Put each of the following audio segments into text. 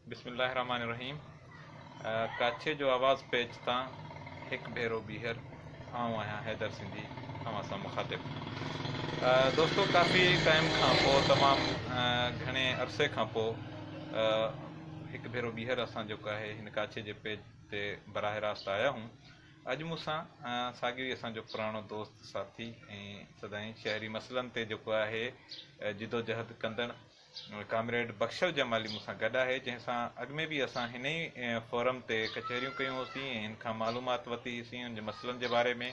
بسم الله الرحمٰن الرحيم ڪاڇي جو آواز پيج تان هڪ ڀيرو ٻيهر آئون آهيان حيدر سنڌي اوهان سان مخاطب دوستو ڪافي ٽائيم کان پوء تمام گهڻي عرصي کان پوء هڪ ڀيرو ٻيهر اسان جيڪو آهي هن ڪاڇي جي پيج تي براهه راست آيا هون اڄ مون سان ساڳيو ئي اسان جو پراڻو دوست ساٿي ۽ سدائين شهري مسئلن تي جيڪو آهي جدوجهد ڪندڙ ڪامريڊ بخشل جمالي مون سان گڏ آهي، جنهن سان اڳ ۾ به اسان هن ئي فورم تي ڪچهريون ڪيون هوسين ۽ هن کان معلومات ورتي هئيسين هن جي مسئلن جي باري ۾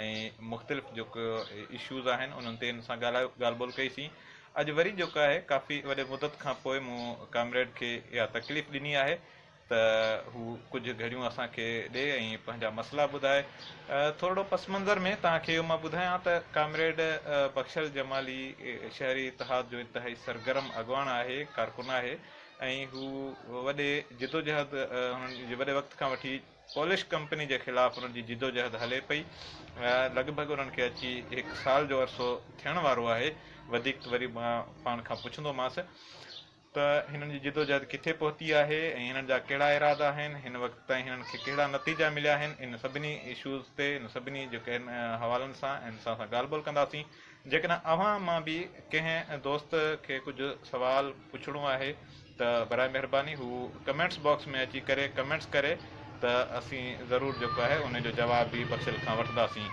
۽ مختلف جيڪو اشوز آهن انهن تي هن سان ڳالهايو ڳالهه ٻولهه ڪئي سين. اڄ وري جيڪو آهي ڪافي وڏي مدت کان پوء مون ڪامريڊ کي اها تڪليف ڏني آهي ته هو ڪجهه گهڙيون اسان کي ڏي ۽ پنهنجا مسئلا ٻڌائي. ٿورڙو پس منظر ۾ توهان کي اهو مان ٻڌايان ته ڪامريڊ بخشل جمالي شهري اتحاد جو انتهائي سرگرم اڳواڻ آهي، ڪارڪن آهي ۽ هو وڏي جدوجهد هنن جي وڏي وقت کان وٺي پولش ڪمپني جي خلاف انهن جي جدوجهد هلي پئي. لڳ ڀڳ انهن کي اچي هڪ سال جو عرصو ٿيڻ وارو آهي. وڌيڪ وري مان پاڻ کان پڇندومانس. ته هنن جي جدوجهد ڪٿي پهتي آهي ۽ هنن جا ڪهڙا ارادا آهن، هن وقت تائين هنن کي ڪهڙا نتيجا مليا آهن، ان سڀني اشوز تي، ان سڀني جيڪي آهن حوالن سان هن سان اسان ڳالهه ٻولهه ڪنداسين. جيڪڏهن اوهان مان به ڪنهن دوست کي ڪجهه سوال پڇڻو آهي ته برائي مهرباني هو ڪمينٽس باڪس ۾ اچي ڪري ڪمينٽس ڪري ته اسين ضرور جيڪو آهي ان جو جواب به بخشل کان وٺنداسين.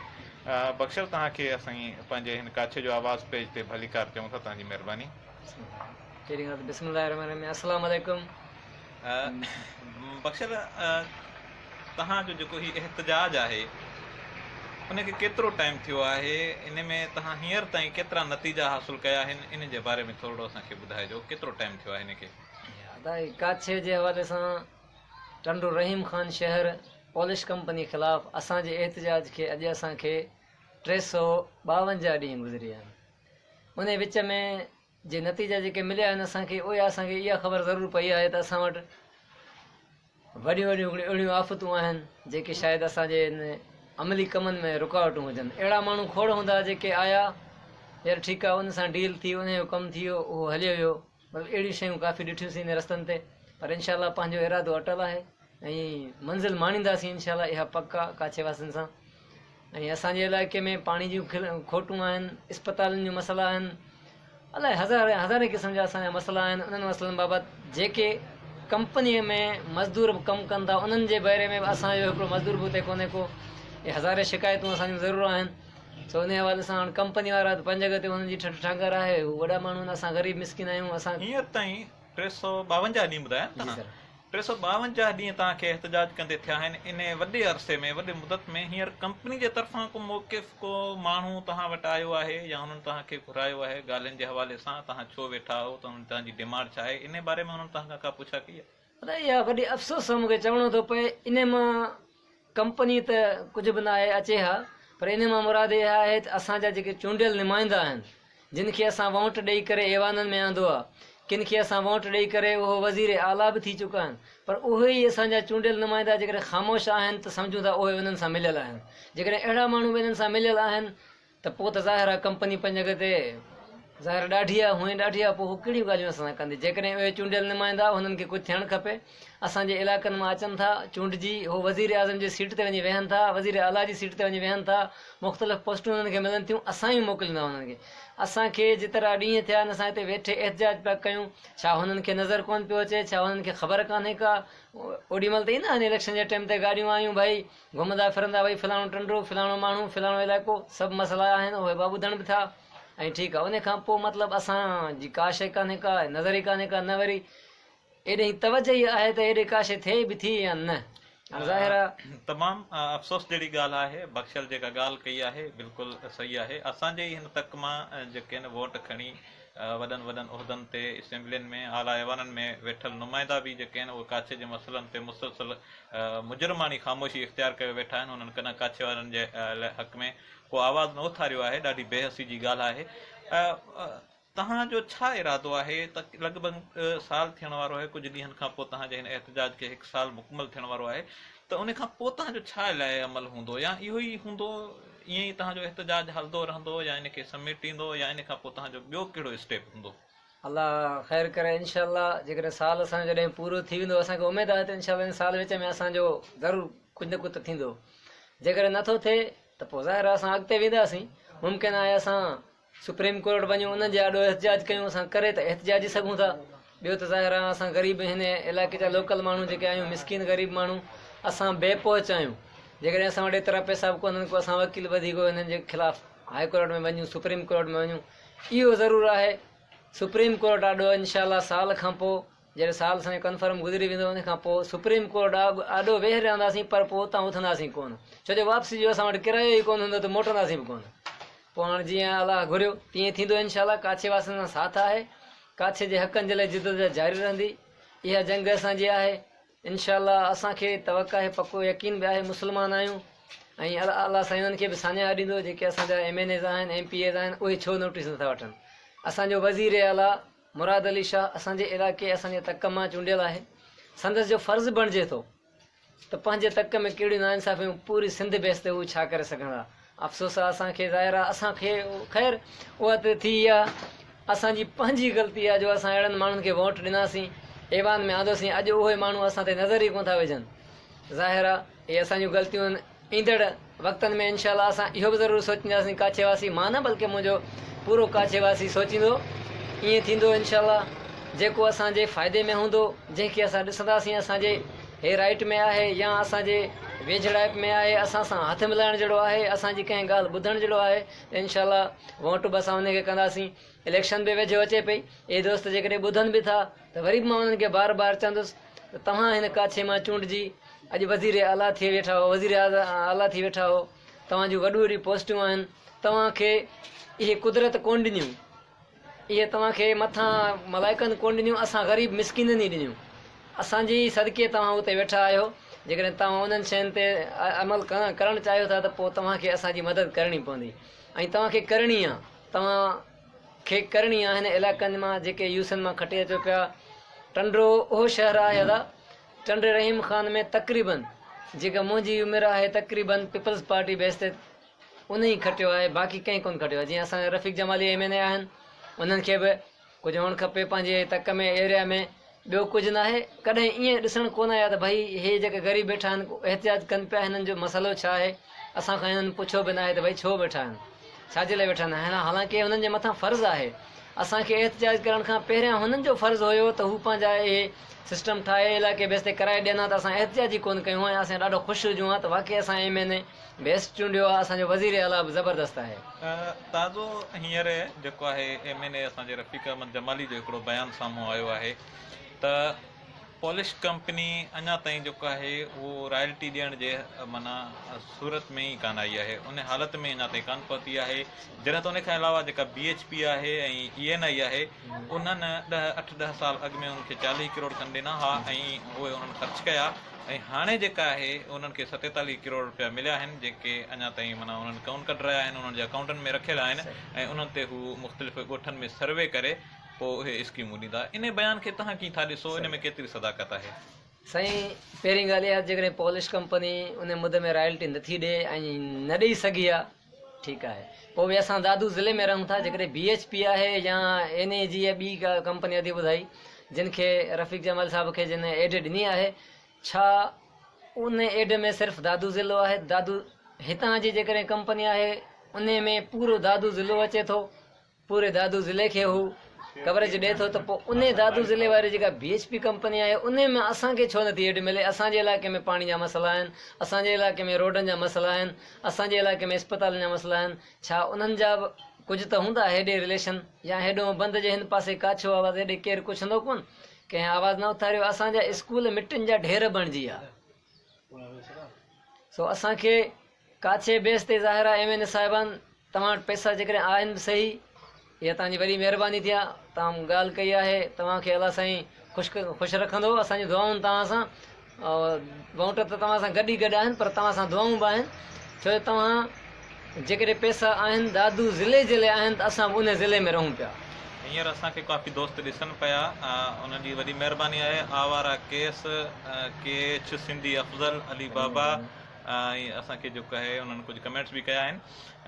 بخشل توهان کي اسين پنهنجي هن ڪاڇي جو آواز پيج تي ڀليڪار چئون ٿا توهان جي مهرباني. پهرين ڳالهه ته بسم الله الرحمن الرحيم السلام عليڪم. بخشل توهان جو جيڪو هي احتجاج آهي ان کي ڪيترو ٽائيم ٿيو آهي ان ۾ توهان هينئر تائين ڪيترا نتيجا حاصل ڪيا آهن ان جي باري ۾ ٿورڙو اسان کي ٻڌائجو ڪيترو ٽائيم ٿيو آهي ان کي. ادا هي ڪاڇي جي حوالي سان ٽنڊو رحيم خان شهر پولش ڪمپني خلاف اسان جي احتجاج کي اڄ اسان کي 352 ڏينهن گذري ويا آهن انهي وچ ۾ جي نتيجا جيڪي مليا آهن اسان کي اهي اسان کي اها خبر ضرور پئي آهي ته اسان وٽ وڏيون وڏيون هڪڙيون اهڙيون آفتون آهن جيڪي شايد اسان جي ان عملي ڪمن ۾ رڪاوٽون هجن اهڙا ماڻهو کوڙ هوندا جيڪي آيا يار ٺيڪ آهي ان سان ڊيل ٿي ان جو ڪم ٿي ويو اهو هليو ويو مطلب اهڙيون شيون ڪافي ڏٺيون سين رستن تي پر انشاء الله پنهنجو ارادو اٽل آهي ۽ منزل ماڻينداسين انشاء الله اها پڪ آهي ڪاڇي واسين سان ۽ اسان جي علائقي ۾ پاڻي جون کوٽون آهن اسپتالن جون مسئلا آهن الائي هزارين هزارين قسم جا اسان جا مسئلا آهن انهن مسئلن بابت جيڪي ڪمپني ۾ مزدور به ڪم ڪن ٿا انهن جي باري ۾ به اسان جو هڪڙو مزدور به اتي ڪونهي ڪو اهي هزارين شڪايتون اسان جون ضرور آهن سو انهي حوالي سان هاڻ ڪمپني وارا ته پنهنجي جڳهه تي انهن جي ٺٺ ٺانگر آهي هو وڏا ماڻهو آهن اسان غريب مسڪين آهيون اسان هينئر تائين 352 ڏينهن ٻڌايا نه جي توهان سر. 352 ڏينهن توهان کي احتجاج ڪندي ٿيا آهن انهي وڏي عرصي ۾ وڏي مدت ۾ هينئر ڪمپني جي طرفان ڪو موقف ڪو ماڻهو توهان وٽ آيو آهي يا انهن توهان کي گهرايو آهي ڳالهين جي حوالي سان توهان ڇو ويٺا آهو ته انهن توهان جي ڊيمانڊ ڇا آهي انهي باري ۾ انهن توهان کان ڪا پڇا ڪئي آهي؟ ادا اها وڏي افسوس سان مون کي چوڻو ٿو پئي انهي مان ڪمپني ته ڪجهه به ناهي اچي ها پر انهي مان مراد اها آهي ته اسان جا جيڪي چونڊيل نمائندا آهن جن کي اسان وونٽ ڏئي ڪري ايوانن ۾ آندو آهي ڪن کي اسان وونٽ ڏئي ڪري اهو وزير اعليٰ به ٿي چڪا آهن پر اهي ئي اسان جا چونڊيل نمائندا جيڪڏهن خاموش آهن ته سمجهون ٿا اهي انهن سان مليل آهن جيڪڏهن اهڙا ماڻهو به انهن سان مليل آهن ته پوء ته ظاهر آهي ڪمپني پنهنجي جڳهه تي ظاهر ڏاڍي آهي، هونئن ڏاڍي آهي، پوء هو ڪهڙيون ڳالهيون اسان سان ڪندي. جيڪڏهن اهي چونڊيل نمائندا هنن کي ڪجهه ٿيڻ کپي. اسان جي علائقن مان اچن ٿا، چونڊجي، هو وزير اعظم جي سيٽ تي وڃي ويهن ٿا، وزير اعليٰ جي سيٽ تي وڃي ويهن ٿا، مختلف پوسٽون هنن کي ملن ٿيون، اسان ئي موڪليون ٿا هنن کي. اسان کي جيترا ڏينهن ٿيا آهن اسان هتي ويٺي احتجاج پيا ڪيون، ڇا هنن کي نظر ڪونه پيو اچي، ڇا هنن کي خبر ڪانهي ڪا؟ اوڏي مهل ته ايندا آهن اليڪشن جي ٽيم تي گاڏيون آيون ڀائي گهمندا ڦرندا ڀئي فلاڻو ٽنڊو، فلاڻو ماڻهو، فلاڻو علائقو، سڀ مسئلا آهن اهي به ٻڌڻ به ٿا ۽ ٺيڪ آهي ان کان پوء مطلب اسان جي ڪا شيء ڪانهي ڪا نظر ئي ڪانهي ڪا نه وري ايڏي توجه ئي آهي ته ايڏي ڪا شيء ٿئي به ٿي يا نه هاڻ ظاهر آهي. تمام افسوس جهڙي ڳالهه آهي بخشل جيڪا ڳالهه ڪئي آهي بلڪل صحيح آهي اسان جي ئي هن تڪ مان جيڪي آهن ووٽ کڻي وڏن وڏن عهدن تي اسيمبلين ۾ اعليٰ ايوانن ۾ ويٺل نمائندا به جيڪي آهن اهي ڪاڇي جي مسئلن تي مسلسل مجرماڻي خاموشي اختيار ڪيو ويٺا آهن انهن ڪڏهن ڪاڇي وارن جي حق ۾ ڪو آواز نه اٿاريو آهي ڏاڍي بي حسي جي ڳالهه آهي توهان جو ڇا ارادو آهي ته لڳ ڀڳ سال ٿيڻ وارو آهي ڪجهه ڏينهن کان پوء توهان جي هن احتجاج کي هڪ سال مڪمل ٿيڻ وارو آهي ته ان کان پوء توهان جو ڇا لائحه عمل هوندو يا اهو ئي هوندو ائين ئي توهان جو احتجاج هلندو رهندو يا ان کي سميٽيندو يا ان کان پوء توهان جو ٻيو ڪهڙو اسٽيپ هوندو؟ الله خير ڪري انشاء الله جيڪڏهن سال اسان جو جڏهن پورو ٿي ويندو اسان کي اميد آهي ته انشاء الله ان سال وچ ۾ اسان جو ضرور ڪجهه نه ڪجهه ته ٿيندو جيڪڏهن نٿو ٿئي ته پوء ظاهر آهي اسان اڳتي وينداسين ممڪن آهي اسان سپريم ڪورٽ وڃون انهن جي آڏو احتجاج ڪيون اسان ڪري ته احتجاجي سگهون ٿا ٻيو ته ظاهر آهي اسان غريب هن علائقي جا لوڪل ماڻهو جيڪي آهيون مسڪين غريب ماڻهو اسان بي پهچ آهيون جيڪڏهن اسان وٽ ايترا پئسا به ڪونهن ڪو اسان وڪيل ٻڌي ڪو هنن جي خلاف هائي ڪورٽ ۾ وڃون سپريم ڪورٽ ۾ وڃون اهو ضرور آهي سپريم ڪورٽ آڏو انشاء الله سال کان پوء جڏهن سال اسان جو ڪنفرم گذري ويندو ان کان پوء سپريم ڪورٽ آڏو ويهي رهنداسين پر پوء اتان اٿنداسين ڪونه ڇو جو واپسي جو اسان وٽ ڪرايو ئي ڪونه هوندو ته موٽنداسين به ڪونه پوء هاڻ جيئن الله گهريو تيئن ٿيندو انشاء الله ڪاڇي واسين سان ساٿ آهي ڪاڇي جي حقن جي لاء جدوجهد جاري رهندي اها جنگ اسان جي آهي انشاء الله اسان کي توقع آهي پڪو يقين به آهي مسلمان آهيون ۽ الله سائين انهن کي به ساڃاهه ڏيندو جيڪي اسان جا ايم اين ايز آهن ايم پي ايز آهن اهي ڇو نوٽيس نٿا وٺن اسان جو وزير اعليٰ مراد علي شاهه اسان جي علائقي اسان جي تڪ مان چونڊيل آهي سندس جو فرض بڻجي ٿو ته پنهنجي تڪ ۾ ڪهڙيون ناانصافيون پوري سنڌ بيس تي هو ڇا ڪري سگهندا افسوس آ اسان کي ظاهر آ اسان کي خير اها ته ٿي آ اسان جي پنهنجي غلطي آ جو اسان اهڙن ماڻهن کي ووٽ ڏناسين ايوان ۾ آندوسين اڄ اهي ماڻهو اسان تي نظر ئي ڪونه ٿا وجهن ظاهر آ اهي اسان جون غلطيون آهن ايندڙ وقتن ۾ انشاء الله اسان اهو به ضرور سوچينداسين ڪاڇي واسي مان نه بلڪه منهنجو پورو ڪاڇي واسي سوچيندو ائين ٿيندو انشاء الله جيڪو اسان جي فائدي ۾ هوندو جنهن کي اسان ڏسنداسين اسان جي هي رائيٽ ۾ آهي يا اسان جي ويجهڙائپ ۾ آهي اسان سان هٿ ملائڻ جهڙو آهي اسان جي ڪنهن ڳالهه ٻڌڻ جهڙو آهي ته انشاء الله ووٽ به اسان ان کي ڪنداسين اليڪشن به ويجهو اچي پئي اهي دوست جيڪڏهن ٻڌن به ٿا ته وري به مان انهن کي بار بار چوندس ته توهان هن ڪاڇي مان چونڊجي اڄ وزير اعليٰ ٿي ويٺا هو وزير اعليٰ ٿي ويٺا هو توهان جون وڏيون وڏيون پوسٽون آهن توهان کي اهي قدرت ڪونه ڏنيون اهي توهان کي مٿان ملائڪن ڪونه ڏنيون اسان غريب مسڪينن ئي ڏنيون اسان جي ئي صدقي توهان اتي ويٺا آهيو جيڪڏهن توهان انهن شين تي عمل ڪرڻ چاهيو ٿا ته پوء توهان کي اسان جي مدد ڪرڻي پوندي ۽ توهان کي ڪرڻي آ توهان کي ڪرڻي آ هن علائقن مان جيڪي يوسين مان کٽي اچو پيا ٽنڊو اهو شهر آهي ادا ٽنڊي رحيم خان ۾ تقريبن جيڪا منهنجي عمر آهي تقريبن پيپلز پارٽي بيس تي انهي کٽيو آهي باقي ڪنهن ڪونه کٽيو آهي جيئن اسان جا رفيق جمالي ايم اين اي آهن انهن کي به ڪجهه هئڻ کپي پنهنجي تڪ ۾ ايريا ۾ ٻيو ڪجهه ناهي ڪڏهن ائين ڏسڻ ڪونه آيا ته ڀئي هي جيڪي غريب ويٺا آهن احتجاج ڪن پيا هنن جو مسئلو ڇا آهي اسان کان هنن پڇيو به ناهي ته ڀئي ڇو ويٺا آهن ڇا جي لاء ويٺا آهن حالانڪه هنن جي مٿان فرض آهي اسان کي احتجاج ڪرڻ کان پهريان هنن جو فرض هيو ته هو پنهنجا اهي سسٽم ٺاهي علائقي بيس تي ڪرائي ڏين ها ته اسان احتجاج ئي ڪونه ڪيون ها ۽ اسين ڏاڍو خوش هجون ها ته واقعي اسان ايم اين اي بيسٽ چونڊيو آهي اسان جو وزير اعليٰ به زبردست آهي. تازو هينئر جيڪو آهي ايم اين اي اسان جي رفيق احمد جمالي جو هڪڙو بيان سامهون آيو آهي ته پالش ڪمپني اڃا تائين جيڪو آهي اهو رائلٽي ڏيڻ جي معنيٰ صورت ۾ ئي ڪانه آئي آهي ان حالت ۾ اڃا تائين ڪانه پهتي آهي جڏهن ته ان کان علاوه جيڪا بي ايڇ پي آهي ۽ اي اين آئي آهي انهن ڏهه اٺ ڏهه سال اڳ ۾ انهن کي چاليهه ڪروڙ کن ڏنا ها ۽ اهي انهن خرچ ڪيا ۽ هاڻي جيڪا آهي انهن کي ستيتاليهه ڪروڙ رپيا مليا آهن جيڪي اڃا تائين معنيٰ انهن ڪونه ڪڍرايا آهن انهن جي اڪائونٽن ۾ رکيل آهن ۽ انهن تي هو مختلف ڳوٺن ۾ سروي ڪري پوء اهي اسڪيمون ڏيندا. انهي بيان کي توهان ڪيئن ٿا ڏسو؟ ان ۾ ڪيتري صداقت آهي؟ سائين پهرين ڳالهه اها ته جيڪڏهن پولش ڪمپني انهي مد ۾ رائلٽي نه ٿي ڏي ۽ نه ڏئي سگهي آ ٺيڪ آهي پوء به اسان دادو ضلعي ۾ رهون ٿا جيڪڏهن بي ايڇ پي آهي يا اين اي جي يا ٻي ڪا ڪمپني ادي ٻڌائي جن کي رفيق جمال صاحب کي جن ايڊ ڏني آهي ڇا انهي ايڊ ۾ صرف دادو ضلعو آهي دادو هتان جي جيڪڏهن ڪمپني آهي انهي ۾ پورو دادو ضلعو اچي ٿو پوري دادو ضلعي کي هو ڪوريج ڏئي ٿو ته پوء انهي دادو ضلعي واري جيڪا بي ايڇ پي ڪمپني آهي انهي مان اسان کي ڇو نٿي ايڊ ملي اسان جي علائقي ۾ پاڻي جا مسئلا آهن اسان جي علائقي ۾ روڊن جا مسئلا آهن اسان جي علائقي ۾ اسپتالن جا مسئلا آهن ڇا انهن جا به ڪجهه ته هوندا هيڏي رليشن يا هيڏو بند جي هن پاسي ڪاڇو آواز هيڏي ڪير ڪڇندو ڪون ڪنهن آواز نه اٿاريو اسان جا اسڪول مٽين جا ڍير بڻجي ويا سو اسان کي ڪاڇي بيس تي ظاهر آهي ايم اين اي صاحبان توهان وٽ پئسا جيڪڏهن آهن به سهي اها توهان جي وڏي مهرباني ٿي آ توهان ڳالهه ڪئي آهي توهان کي الله سائين خوش خوش رکندو اسان جون دعائون توهان سان وونٽ ته توهان سان گڏ ئي گڏ آهن پر توهان سان دعائون به آهن ڇو جو توهان جيڪڏهن پئسا آهن دادو ضلعي جي لاء آهن ته اسان به ان ضلعي ۾ رهون پيا. هينئر اسان کي ڪافي دوست ڏسن پيا انهن جي وڏي مهرباني آهي آواره ڪيس، ڪي ايڇ سنڌي افضل، علي بابا. ۽ اسان کي جيڪو آهي انهن ڪجهه ڪمينٽس به ڪيا آهن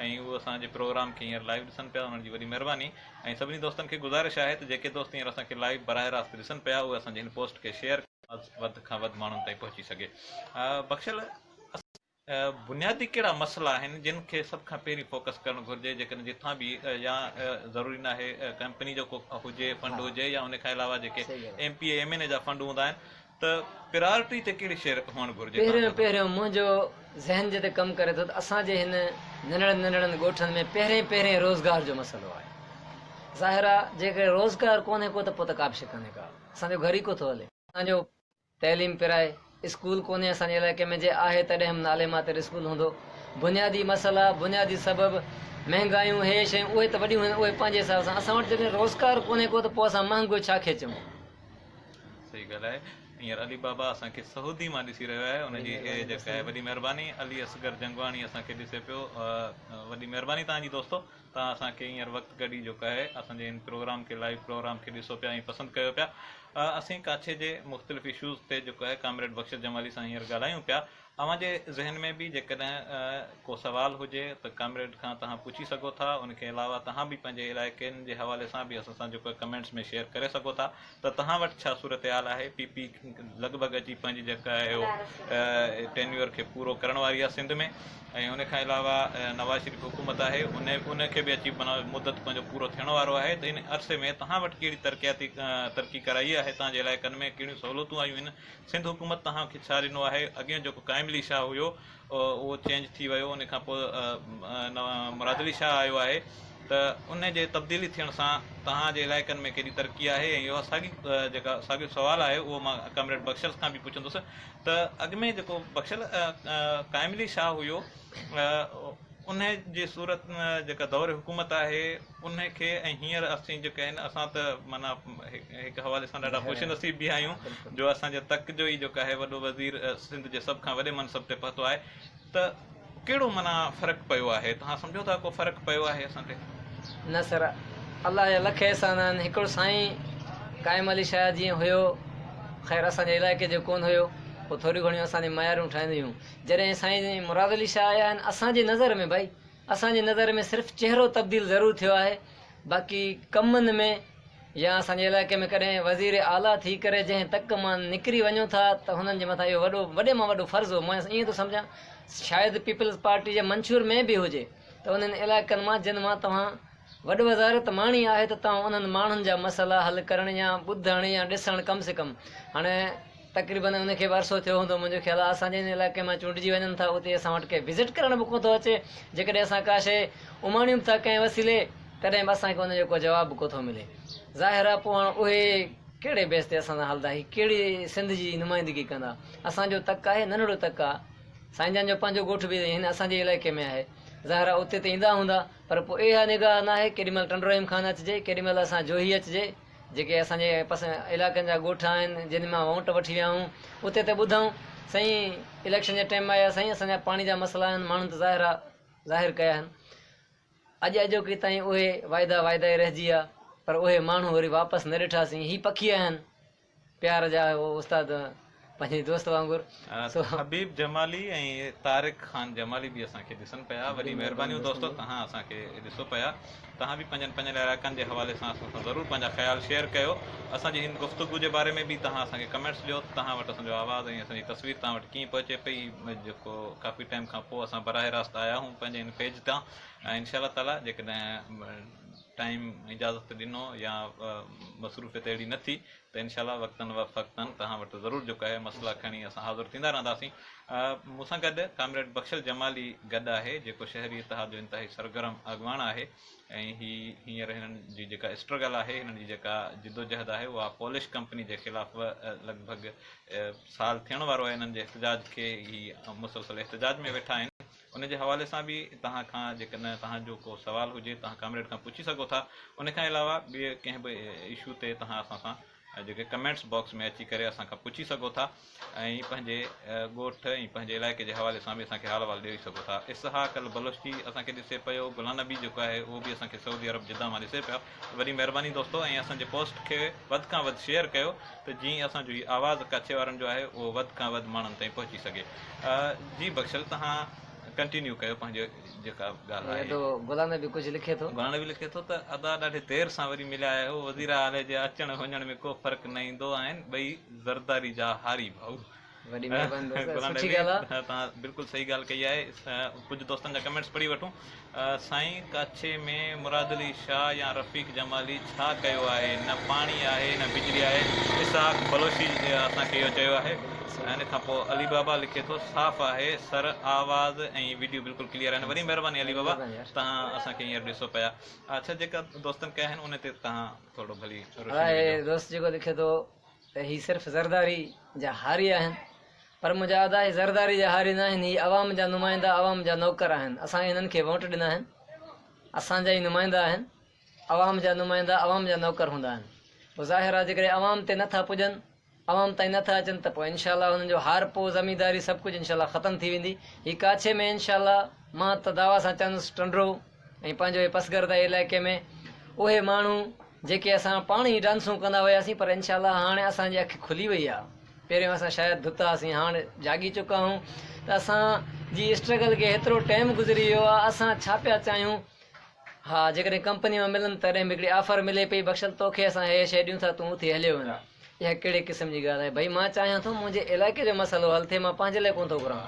۽ هو اسان جي پروگرام کي هينئر لائيو ڏسن پيا انهن جي وڏي مهرباني ۽ سڀني دوستن کي گذارش آهي ته جيڪي دوست هينئر اسان کي لائيو براهه راست ڏسن پيا اهي اسان جي هن پوسٽ کي شيئر وڌ کان وڌ ماڻهن تائين پهچي سگهي. بخشل بنيادي ڪهڙا مسئلا آهن جن کي سڀ کان پهرين فوڪس ڪرڻ گهرجي جيڪڏهن جتان به يا ضروري ناهي ڪمپني جو ڪو هجي فنڊ هجي يا ان کان علاوه جيڪي M P A M N A جا فنڊ هوندا آهن ته پرائرٽي تي ڪهڙي شيء هئڻ گهرجي توهان پهريون پهريون منهنجو ذهن جتي ڪم ڪري ٿو ته اسان جي هن ننڍڙن ننڍڙن ڳوٺن ۾ پهرين پهرين روزگار جو مسئلو آهي. ظاهر آ جيڪڏهن روزگار ڪونهي ڪو ته پوء ته ڪا به شيء ڪانهي ڪا. اسان جو گهر ئي ڪو ٿو هلي. اسان جو تعليم پرائي اسڪول ڪونهي اسان جي علائقي ۾ جي آهي تڏهن به نالي ماتر اسڪول هوندو. بنيادي مسئلا، بنيادي سبب، مهنگايون، هي شيون اهي ته وڏيون آهن اهي پنهنجي حساب سان اسان وٽ جڏهن روزگار ڪونهي ڪو ته پوء اسان مهنگو ڇا کي چئون. صحيح ڳالهه آهي هينئر علي بابا اسان کي سعودي مان ڏسي رهيو آهي ان جي جيڪا آهي وڏي مهرباني علي اصغر جنگواڻي اسان کي ڏسي پيو وڏي مهرباني توهان جي دوستو توهان اسان کي هينئر وقت ڪڍي جيڪو آهي اسان جي هن پروگرام کي لائيو پروگرام کي ڏسو پيا ۽ پسند ڪيو پيا اسين ڪاڇي جي مختلف اشوز تي جيڪو آهي ڪامريڊ بخشل جمالي سان هينئر ڳالهايون پيا اوهان جي ذهن ۾ به جيڪڏهن ڪو سوال هجي ته ڪامريڊ کان توهان پڇي سگهو ٿا ان کي علاوه توهان به پنهنجي علائقن جي حوالي سان به اسان سان جيڪو آهي ڪمينٽس ۾ شيئر ڪري سگهو ٿا ته توهان وٽ ڇا صورتحال آهي پي پي لڳ ڀڳ اچي پنهنجي جيڪا آهي اهو ٽينيور کي پورو ڪرڻ واري آهي سنڌ ۾ ۽ ان کان علاوه نواز شريف حڪومت آهي ان ان کي به اچي معنيٰ مدت پنهنجو پورو ٿيڻ وارو آهي ته ان عرصي ۾ توهان وٽ ڪهڙي ترقياتي ترقي ڪرائي آهي توهان جي علائقن ۾ ڪهڙيون سهولتون آيون آهن سنڌ حڪومت توهان کي ڇا ڏنو آهي؟ اڳيون جيڪو قائم علي شاهه هيو اهو چينج ٿي ويو ان کان پوء مراد علي شاهه آيو آهي ته ان جي تبديلي ٿيڻ سان توهان جي علائقن ۾ ڪيڏي ترقي آهي ۽ اها ساڳي جيڪا ساڳيو سوال آهي اهو مان ڪامريڊ بخشل کان به پڇندس ته اڳ ۾ جيڪو بخشل قائم علي شاهه هيو ان جي صورت جيڪا دور حڪومت آهي ان کي ۽ هينئر اسين جيڪي آهن اسان ته معنيٰ هڪ حوالي سان ڏاڍا خوش نصيب به آهيون جو اسان جي تڪ جو ئي جيڪو آهي وڏو وزير سنڌ جي سڀ کان وڏي منصب تي پهتو آهي ته ڪهڙو معنيٰ فرق پيو آهي توهان سمجهو ٿا ڪو فرق پيو آهي اسان تي؟ نه سر الله جا لک احسان آهن هڪڙو سائين قائم علي شاهه جيئن هيو خير اسان جي علائقي جو ڪونه هيو پوء ٿوريون گهڻيون اسان جي ميارون ٺهنديون هيون جڏهن سائين مراد علي شاهه آيا آهن اسان جي نظر ۾ ڀائي اسان جي نظر ۾ صرف چهرو تبديل ضرور ٿيو آهي باقي ڪمن ۾ يا اسان جي علائقي ۾ ڪڏهن وزير اعليٰ ٿي ڪري جنهن تڪ مان نڪري وڃو ٿا ته هنن جي مٿان اهو وڏو وڏي مان وڏو فرض هو مان ائين ٿو سمجهان شايد پيپلز پارٽي جي منشور ۾ به هجي ته انهن علائقن مان جن مان توهان وڏ وزارت ماڻي آهي ته توهان انهن ماڻهن جا مسئلا حل ڪرڻ يا ٻڌڻ يا ڏسڻ ڪم سي ڪم هاڻي تقريبن ان کي به عرصو ٿيو هوندو منهنجو خيال آهي اسان جنهن علائقي مان چونڊجي وڃن ٿا اتي اسان وٽ ڪي وزٽ ڪرڻ به ڪونه ٿو اچي جيڪڏهن اسان ڪا شيء اماڻيون به ٿا ڪنهن وسيلي تڏهن به اسان کي ان جو ڪو جواب به ڪونه ٿو ملي ظاهر آهي پوء هاڻ اهي ڪهڙي بيس تي اسان سان هلندا هي ڪهڙي سنڌ جي نمائندگي ڪندا اسان جو تڪ آهي ننڍڙو تڪ آهي سائين جان جو پنهنجو ڳوٺ به هن اسان جي علائقي ۾ آهي ظاهر آهي اتي ته ايندا هوندا پر پوء اها نگاهه ناهي ڪيڏي مهل ٽنڊو رحيم خان اچجي ڪيڏي مهل اسان جوهي اچجي جيڪي اسان جي پس علائقن جا ڳوٺ آهن جن مان وونٽ وٺي ويا آهيون اتي ته ٻڌائون سائين اليڪشن جي ٽائيم آيا سائين اسان جا پاڻي جا مسئلا آهن ماڻهن ته ظاهر آ ظاهر ڪيا آهن اڄ اڄوڪي تائين اهي واعدا واعدا ئي رهجي ويا پر اهي ماڻهو وري واپس نه ڏٺاسين هي پکي آهن پيار جا استاد پنهنجي دوست وانگر سو حبيب جمالي ۽ طارق خان جمالي به اسان کي ڏسن پيا وڏي مهربانيون دوستو توهان اسان کي ڏسو پيا توهان به پنهنجن پنهنجن علائقن جي حوالي سان اسان سان ضرور پنهنجا خيال شيئر ڪيو اسان جي هن گفتگو جي باري ۾ به توهان اسان کي ڪمينٽس ڏيو ته توهان وٽ اسان جو آواز ۽ اسان جي تصوير توهان وٽ ڪيئن پهچي پئي جيڪو ڪافي ٽائيم کان پوء اسان براهه راست آيا آهيون پنهنجي هن پيج تان ۽ انشاء الله تعالي جيڪڏهن ٽائيم اجازت ڏنو يا مصروفيت اهڙي نه ٿي ته انشاء الله وقتن فوقتن توهان وٽ ضرور جيڪو آهي مسئلا کڻي اسان حاضر ٿيندا رهنداسين. مون سان گڏ ڪامريڊ بخشل جمالي گڏ آهي جيڪو شهري اتحاد جو انتهائي سرگرم اڳواڻ آهي ۽ هي هينئر هنن جي جيڪا اسٽرگل آهي هنن جي جيڪا جدوجهد آهي اها پولش ڪمپني جي خلاف لڳ ڀڳ سال ٿيڻ وارو آهي هنن جي احتجاج کي هي مسلسل احتجاج ۾ ويٺا آهن ان جي حوالي سان به توهان کان جيڪڏهن توهان جو ڪو سوال هجي توهان ڪامريڊ کان پڇي سگهو ٿا ان کان علاوه ٻئي ڪنهن به اشو تي توهان اسان سان جيڪي ڪمينٽس باڪس ۾ اچي ڪري اسان کان پڇي سگهو ٿا ۽ پنهنجي ڳوٺ ۽ پنهنجي علائقي جي حوالي سان به اسان کي حال احوال ڏيئي سگهو ٿا. اسحاق البلوچي اسان کي ڏسي پيو، غلام نبي جيڪو آهي اهو به اسان کي سعودي عرب جده مان ڏسي پيو. وڏي مهرباني دوستو ۽ اسان جي پوسٽ کي وڌ کان وڌ شيئر ڪيو ته جيئن اسان جو هي آواز ڪاڇي وارن جو آهي اهو وڌ کان وڌ ماڻهن تائين پهچي سگهي. جي بخشل توهان ڪنٽينيو ڪيو پنهنجي جيڪا ڳالهه آهي. ادو غلام نبي ڪجهه لکي ٿو. غلام نبي لکي ٿو ته ادا ڏاڍي دير سان وري مليا آهيو وزيراعلي جي اچڻ وڃڻ ۾ ڪو فرق نه ايندو آهن ٻئي زرداري جا هاري ڀائو. وڏي مهرباني دوست غلام سٺي نبي ڳالهه آ. توهان بلڪل صحيح ڳالهه ڪئي آهي ڪجهه دوستن جا ڪمينٽس پڙهي وٺون سائين ڪاڇي ۾ مراد علي شاهه يا رفيق جمالي ڇا ڪيو آهي نه پاڻي آهي نه بجلي آهي اسحاق بلوچي اسان کي اهو چيو آهي ۽ ان کان پوء علي بابا لکي ٿو صاف آهي سر آواز ۽ ويڊيو بلڪل ڪليئر آهن وڏي مهرباني علي بابا توهان اسان کي هينئر ڏسو پيا اڇا جيڪا دوستن ڪيا آهن ان تي توهان ٿورو ڀلي روشني وجهو. دوست جيڪو لکي ٿو ته هي صرف زرداري جا هاري آهن پر منهنجا ادا هي زرداري جا هاري ناهن هي عوام جا نمائندا عوام جا نوڪر آهن اسان هنن کي ووٽ ڏنا آهن اسان جا ئي نمائندا آهن عوام جا نمائندا عوام جا نوڪر هوندا آهن پوء ظاهر آهي جيڪڏهن عوام تي نٿا پڄن عوام تائين نٿا اچن ته پوء انشاء الله هنن جو هارپو زمينداري سڀ ڪجهه انشاء الله ختم ٿي ويندي هي ڪاڇي ۾ انشاء الله مان ته دعويٰ سان چوندس ٽنڊو ۽ پنهنجو هي پسگردائي علائقي ۾ اهي ماڻهو جيڪي اسان پاڻ ئي ڊانسون ڪندا هياسين پر انشاء الله هاڻي اسان جي اک کلي وئي آ پهريون اسان شايد ڌتا هئاسين هاڻ جاڳي چڪا آهيون ته اسان جي اسٽرگل کي هيترو ٽائيم گذري ويو آ اسان ڇا پيا چاهيون ها جيڪڏهن ڪمپني مان ملن تڏهن به هڪڙي آفر ملي پئي بخشل توکي اسان هيء شيء ڏيون ٿا تون اٿي هليو وڃ اها ڪهڙي قسم جي ڳالهه آهي ڀئي مان چاهيان ٿو منهنجي علائقي جو مسئلو حل ٿئي مان پنهنجي لاء ڪونه ٿو گهران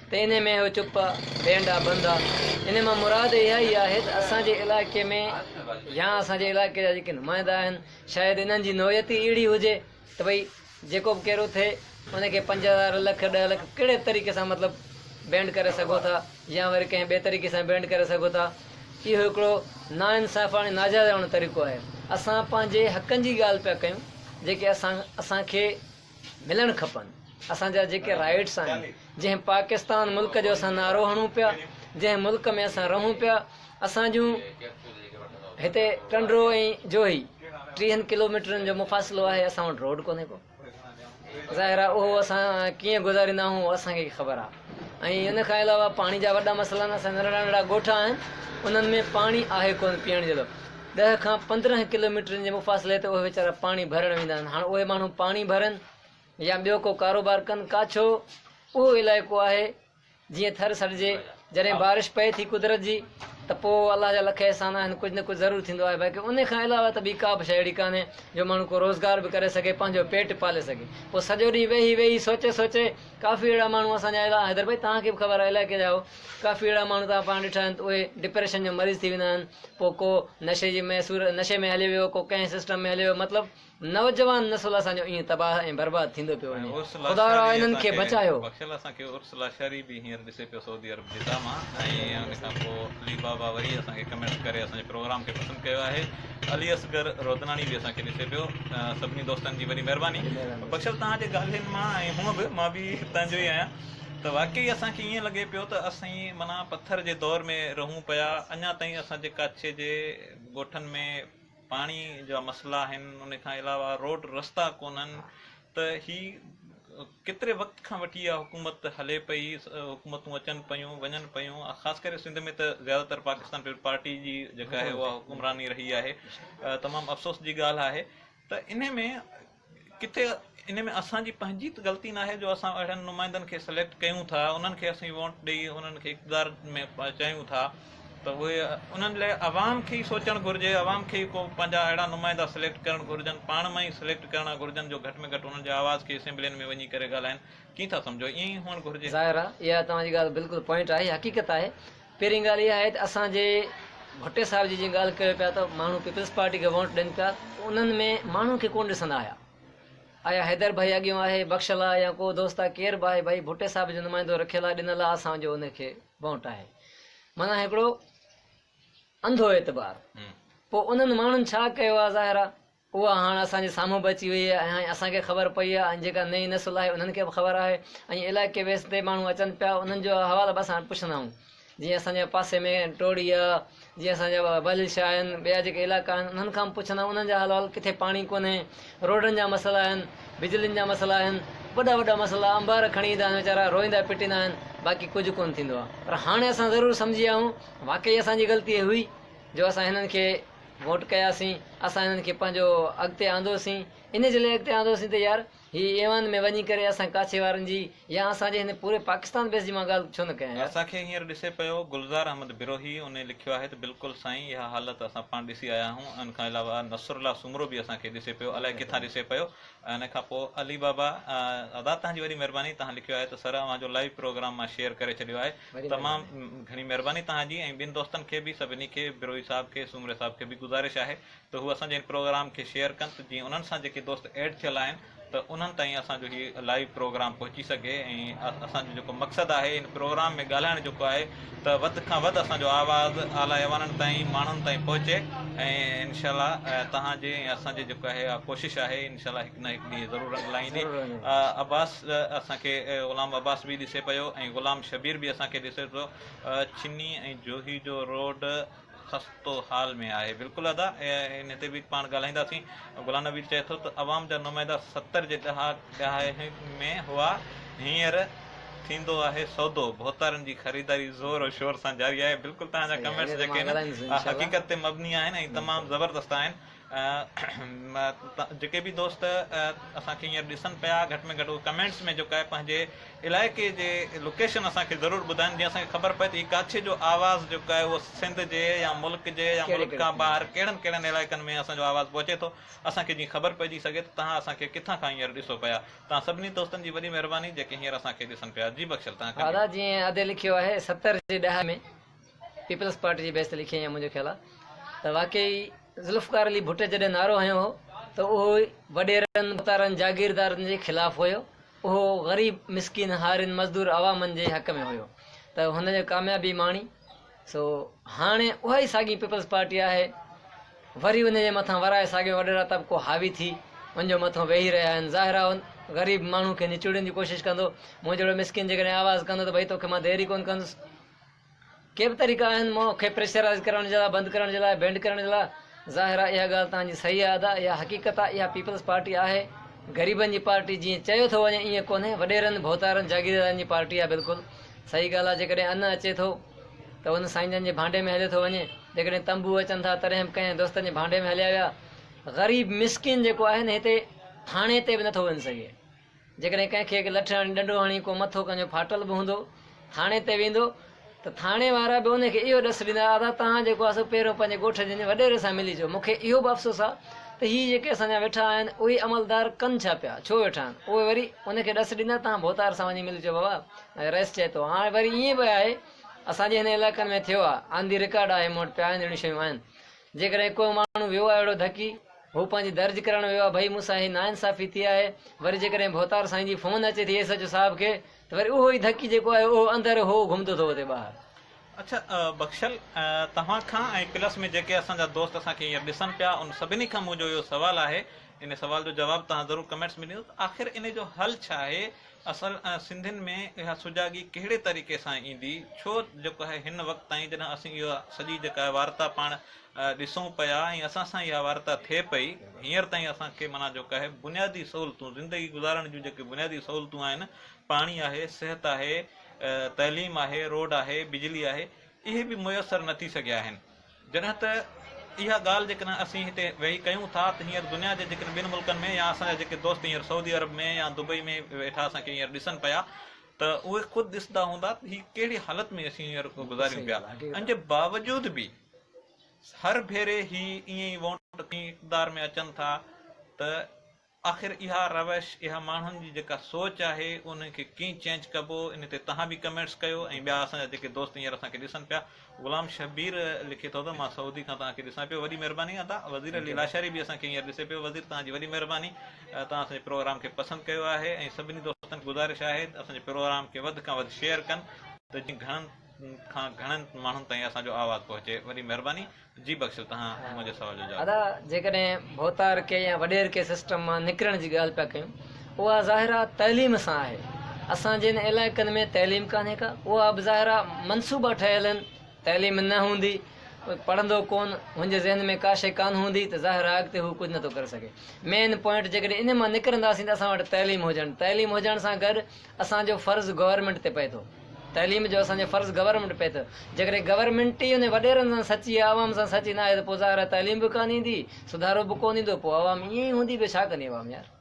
ته انهي ۾ اهو چپ آ بينڊ آ بند آ انهي مان مراد اها ئي آهي ته اسان جي علائقي ۾ يا اسان جي علائقي جا جيڪي نمائندا آهن شايد انهن جي نوعيت ئي اهڙي هجي ته ڀئي جيڪو به ڪير اٿي ان کي 5000 لک 10 لک ڪهڙي به طريقي سان مطلب بينڊ ڪري سگهو ٿا يا وري ڪنهن ٻئي طريقي سان بينڊ ڪري سگهو ٿا اهو هڪڙو ناانصافاڻي ناجائزاڻو طريقو آهي اسان پنهنجي حقن جي ڳالهه پيا ڪيون جيڪي اسان اسان کي ملڻ کپن اسان جا جيڪي رائيٽس آهن جنهن پاڪستان ملڪ جو اسان نعرو هڻون پيا جنهن ملڪ ۾ اسان رهون پيا اسان جون هتي ٽنڊو ۽ جوهي ٽيهن ڪلوميٽرن جو مفاصلو آهي اسان وٽ روڊ ڪونهي ڪو ظاهر آهي اهو اسان ڪيئن گذاريندا آهيون اهو اسان کي خبر آهي ۽ ان کان علاوه پاڻي جا وڏا مسئلا آهن اسان ننڍڙا ننڍڙا ڳوٺ آهن انهن ۾ پاڻي آهي ڪونه پيئڻ جي لاء 10 کان 15 ڪلوميٽرن جي مفاصلي تي اهي ويچارا پاڻي ڀرڻ ويندا آهن هاڻ اهي ماڻهو پاڻي ڀرن يا ٻيو ڪو ڪاروبار ڪن ڪاڇو اهو علائقو آهي جيئن ٿر سڏجي، جڏهن بارش پئي ٿي قدرت جي ته پوء الله جا لک احسان آهن ڪجهه نه ڪجهه ضرور ٿيندو آهي باقي ان کان علاوه ته ٻي ڪا به شيء اهڙي ڪانهي جو ماڻهو ڪو روزگار به ڪري سگهي پنهنجو پيٽ پالي سگهي پوء سڄو ڏينهن ويهي ويهي سوچي سوچي ڪافي اهڙا ماڻهو اسان جا حيدر ڀائي توهان کي به خبر آهي علائقي جا آهيو ڪافي اهڙا ماڻهو توهان پاڻ ڏٺا آهن ته اهي ڊپريشن جو مريض ٿي ويندا آهن پوء ڪو نشي جي ۾ سور نشي ۾ هليو ويو ڪو ڪنهن سسٽم ۾ هليو ويو مطلب نوجوان نسل اسان جو ائين تباهه ۽ برباد ٿيندو پيو وڃي. عرس خدارا لاشاري انهن اسان کي کي بچايو. بخشل اسان کي عرس لاشاري به هينئر ڏسي پيو سعودي عرب جده مان ۽ ان کان پوء علي بابا وري اسان کي ڪمينٽس ڪري اسان جي پروگرام کي پسند ڪيو آهي علي اصغر رودناڻي به اسان کي ڏسي پيو سڀني دوستن جي وڏي مهرباني بخشل توهان جي ڳالهين مان ۽ هونء به مان به هتان جو ئي آهيان ته واقعي اسان کي ائين لڳي پيو ته اسين معنيٰ پٿر جي دور ۾ رهون پيا اڃا تائين اسان جي ڪاڇي جي ڳوٺن ۾ پاڻي جا مسئلا آهن ان کان علاوه روڊ رستا ڪونهن ته هي ڪيتري وقت کان وٺي اها حڪومت هلي پئي حڪومتون اچن پيون وڃن پيون خاص ڪري سنڌ ۾ ته زياده تر پاڪستان پيپلز پارٽي جي جيڪا آهي اها حڪمراني رهي آهي تمام افسوس جي ڳالهه آهي ته انهي ۾ ڪٿي انهي ۾ اسان جي پنهنجي ته غلطي ناهي جو اسان اهڙن نمائندن کي سليڪٽ ڪيون ٿا انهن کي اسين ووٽ ڏئي انهن کي اقتدار ۾ پهچايون ٿا ته اهي انهن لاء عوام کي ئي سوچڻ گهرجي عوام کي ئي ڪو پنهنجا اهڙا نمائندا سليڪٽ ڪرڻ گهرجن پاڻ مان ئي سليڪٽ ڪرڻا گهرجن جو گهٽ ۾ گهٽ انهن جي آواز کي اسيمبلين ۾ وڃي ڪري ڳالهائن ڪيئن ٿا سمجهو ائين ئي هئڻ گهرجي. ظاهر آهي اها توهان جي ڳالهه بلڪل پوائنٽ آهي حقيقت آهي پهرين ڳالهه اها آهي ته اسان جي ڀٽي صاحب جي جيئن ڳالهه ڪيو پيا ته ماڻهو پيپلز پارٽي کي ووٽ ڏين پيا انهن ۾ ماڻهن کي ڪونه ڏسندا هيا آيا حيدر ڀائي اڳيون آهي بخشل آهي يا ڪو دوست آهي ڪير به آهي ڀائي ڀٽي صاحب جو نمائندو رکيل آهي ڏنل آهي اسان جو ان کي ووٽ آهي معنيٰ هڪڙو انڌو اعتبار پوء انهن ماڻهن ڇا ڪيو آهي ظاهر آهي اها هاڻ اسان جي سامهون به اچي وئي آهي ۽ اسان کي خبر پئي آهي ۽ جيڪا نئين نسل آهي انهن کي به خبر آهي ۽ علائقي ويس تي ماڻهو اچن پيا انهن جو حوال به اسان پڇندا آهيون. جيئن اسان جي پاسي ۾ ٽوڙي آ، جيئن اسان جا بليل شاهه آهن، ٻيا جيڪي علائقا آهن انهن کان به پڇندا انهن جا حال احوال ڪٿي پاڻي ڪونهي، روڊن جا مسئلا آهن، بجلين جا مسئلا آهن، وڏا وڏا مسئلا انبار کڻي ايندا آهن ويچارا روئيندا پٽيندا آهن باقي ڪجهه ڪونه ٿيندو آهي پر هاڻي اسان ضرور سمجهي ويا آهيون واقعي اسان جي غلطي هئي جو اسان هنن کي ووٽ ڪياسين اسان هنن کي پنهنجو اڳتي آندوسين ان جي لاء اڳتي آندوسين ته يار هي ايوان ۾ وڃي ڪري اسان ڪاڇي وارن جي يا اسان جي هن پوري پاڪستان بيس جي مان ڳالهه ڇو نه ڪيان يار. اسان کي هينئر ڏسي پيو گلزار احمد بروهي انهي لکيو آهي ته بلڪل سائين اها حالت اسان پاڻ ڏسي آيا آهيون ان کان علاوه نصرالله سومرو به اسان کي ڏسي پيو الائي ڪٿان ڏسي پيو ان کان پوء علي بابا ادا توهان جي وڏي مهرباني توهان لکيو آهي ته سر اوهان جو لائيو پروگرام مان شيئر ڪري ڇڏيو آهي تمام گهڻي مهرباني توهان جي ۽ ٻين دوستن کي به سڀني کي بروهي صاحب کي سومري صاحب کي به گذارش آهي ته هو اسان جي هن پروگرام کي شيئر ڪن ته جيئن انهن سان جيڪي دوست ايڊ ٿيل آهن ته انهن تائين اسان جو هي لائيو پروگرام پهچي سگهي ۽ اسان جو جيڪو مقصد آهي هن پروگرام ۾ ڳالهائڻ جيڪو آهي ته وڌ کان وڌ اسان جو آواز اعليٰ ايوانن تائين ماڻهن تائين پهچي ۽ انشاء الله توهان جي ۽ اسان جي جيڪو آهي اها ڪوشش آهي انشاء الله هڪ نه هڪ ڏينهن ضرور رنگ لائيندي عباس اسان کي غلام عباس به ڏسي پيو ۽ غلام شبير به اسان کي ڏسي ٿو ڇني ۽ جوهي جو روڊ خستو حال ۾ آهي. بلڪل ادا ان تي به پاڻ ڳالهائينداسين. غلام نبي چئي ٿو ته عوام جا نمائندا 70 جي ڏهاڪي ۾ هئا هينئر ٿيندو آهي سودو ڀوتارن جي خريداري زور و شور سان جاري آهي. بلڪل توهان جا ڪمينٽس جيڪي آهن حقيقت تي مبني آهن ۽ تمام زبردست آهن. جيڪي به دوست اسان کي هينئر ڏسن پيا گهٽ ۾ گهٽ اهي ڪمينٽس ۾ جيڪو آهي پنهنجي علائقي جي لوڪيشن اسان کي ضرور ٻڌائن جيئن اسان کي خبر پئي ته هي ڪاڇي جو آواز جيڪو آهي اهو سنڌ جي يا ملڪ جي يا ملڪ کان ٻاهر ڪهڙن ڪهڙن علائقن ۾ اسان جو آواز پهچي ٿو اسان کي جيئن خبر پئجي سگهي ته توهان اسان کي ڪٿان کان هينئر ڏسو پيا توهان سڀني دوستن جي وڏي مهرباني جيڪي هينئر اسان کي ڏسن پيا جي بخشل توهان ڪنٽينيو. دادا جيئن ادي لکيو آهي 70 جي ڏهاڪي ۾ پيپلز پارٽي جي بيس تي لکي ائين منهنجو خيال آهي ته واقعي ذوالفقار علي ڀٽي جڏهن نعرو هنيو هو ته اهو وڏيرن، ڀوتارن، جاگيردارن جي خلاف هيو، اهو غريب، مسڪين، هارين، مزدور عوامن جي حق ۾ هيو ته هن جو ڪاميابي ماڻي سو هاڻي اها ئي ساڳي پيپلز پارٽي آهي وري ان جي مٿان ورائي ساڳيو وڏيرا طبقو حاوي ٿي ان جو مٿو ويهي رهيا آهن ظاهر آهي غريب ماڻهو کي نچوڙڻ جي ڪوشش ڪندو مون جهڙو مسڪين جيڪڏهن آواز ڪندو ته ڀئي توکي مان دير ئي ڪونه ڪندس. ڪي به طريقا آهن مون کي پريشرائيز ڪرڻ جي لاء بند ڪرڻ جي لاء بينڊ ڪرڻ جي لاء ظاهر آهي اها ڳالهه توهان جي صحيح آهي ادا اها حقيقت آهي اها پيپلز پارٽي آهي غريبن جي پارٽي جيئن چيو ٿو وڃي ايئن ڪونهي وڏيرن ڀوتارن جاگيردارن جي پارٽي آهي بلڪل صحيح ڳالهه آهي جيڪڏهن ان اچي ٿو ته ان سائين جن جي ڀانڊي ۾ هليو ٿو وڃي جيڪڏهن تنبو اچن ٿا تڏهن به ڪنهن دوستن جي ڀانڊي ۾ هليا ويا غريب مسڪين جيڪو آهي نه هتي ٿاڻي تي به نٿو وڃي سگهي جيڪڏهن ڪنهن کي لٺ هڻي ڏنڊو هڻي ڪو مٿو ڪنهن جو ڦاٽل به هوندو ٿاڻي تي ويندو ته ٿاڻي وارا به ان کي اهو ڏس ڏيندا ادا توهان جيڪو آهي سو پهريون پنهنجي ڳوٺ جي وڏيري سان ملي اچو مون کي اهو به افسوس آهي ته هي جيڪي اسان جا ويٺا آهن اهي عملدار ڪن ڇا پيا ڇو ويٺا آهن اهي وري ان کي ڏس ڏيندا توهان ڀوتار سان وڃي ملي اچو بابا رئيس چئي ٿو هاڻي وري ائين به آهي اسان جي هن علائقن ۾ ٿيو آهي آن the record آهي مون وٽ پيا آهن اهڙيون شيون آهن جيڪڏهن ڪو ماڻهو ويو آهي اهڙو ڌڪي، هو پنهنجي درج ڪرڻ ويو آهي ڀئي مون سان هي ناانصافي ٿي آهي، وري جيڪڏهن ڀوتار سائين جي فون اچي ٿي ايس ايڇ او صاحب کي ته وري اهو ئي ڌڪي جيڪو آهي اهو اندر هو گهمندو ٿو وتي ٻاهر. اڇا بخشل توهان کان ۽ پلس ۾ جيڪي اسان جا دوست اسان کي هينئر ڏسن پيا ان سڀني کان منهنجو اهو سوال آهي ان سوال جو جواب توهان ضرور ڪمينٽس ۾ ڏيندو ته آخر ان جو حل ڇا آهي اصل سنڌين ۾ اها سجاڳي ڪهڙي طريقي سان ايندي؟ ڇو جيڪو آهي هن وقت تائين جڏهن اسين اها سڄي جيڪا آهي وارتا پاڻ ڏسون پيا ۽ اسان سان اها وارتا ٿئي پئي هينئر تائين اسان کي معنيٰ جيڪو آهي بنيادي سهولتون زندگي گذارڻ جون جيڪي بنيادي سهولتون آهن پاڻي آهي صحت آهي تعليم آهي روڊ آهي بجلي آهي اهي به ميسر نه ٿي سگهيا آهن. جڏهن ته اها ڳالهه جيڪڏهن اسين هتي ويهي ڪيون ٿا ته هينئر دنيا جي جيڪڏهن ٻين ملڪن ۾ يا اسان جا جيڪي دوست هينئر سعودي عرب ۾ يا دبئي ۾ ويٺا اسان کي هينئر ڏسن پيا ته اهي خود ڏسندا هوندا ته هي ڪهڙي حالت ۾ اسين هينئر گذاريون پيا ان جي باوجود به هر ڀيري هي ائين ئي وونٽ کڻي اقتدار ۾ اچن ٿا ته آخر اها روش، اها ماڻهن جي جيڪا سوچ آهي ان کي ڪيئن چينج ڪبو ان تي توهان به ڪمينٽس ڪيو ۽ ٻيا اسان جا جيڪي دوست هينئر اسان کي ڏسن پيا غلام شبير لکي ٿو ته مان سعودي کان توهان کي ڏسان پيو وڏي مهرباني ادا وزير علي لاشاري به اسان کي هينئر ڏسي پيو وزير توهان جي وڏي مهرباني توهان اسان جي پروگرام کي پسند ڪيو آهي ۽ سڀني دوستن کي گذارش آهي ته اسان جي پروگرام کي وڌ کان وڌ شيئر ڪن ته جيئن گهڻن کان گهڻن ماڻهن تائين اسان جو آواز پهچي وڏي مهرباني جي بخشل توهان منهنجي سوال جو جواب ادا جيڪڏهن ڀوتارڪي يا وڏيرڪي سسٽم مان نڪرڻ جي ڳالهه پيا ڪيون اها ظاهر آ تعليم سان آهي اسان جي هن علائقن ۾ تعليم ڪانهي ڪا اها به ظاهر آ منصوبا ٺهيل آهن تعليم نه هوندي پڙهندو ڪون هن جي ذهن ۾ ڪا شيء ڪانه هوندي ته ظاهر آ اڳتي هو ڪجهه نٿو ڪري سگهي مين پوائنٽ جيڪڏهن ان مان نڪرنداسين ته اسان وٽ تعليم هجڻ تعليم هجڻ سان گڏ اسان جو فرض گورنمينٽ تي پئي ٿو تعليم جو اسان جو فرض گورنمينٽ پئي ٿو جيڪڏهن گورنمينٽ ئي ان وڏيرن سان سچي آ عوام سان سچي نه آهي ته پوء ظاهر آ تعليم به ڪانه ايندي سڌارو به ڪونه ايندو پوء عوام ائين ئي هوندي ٻيو ڇا ڪندي عوام يار.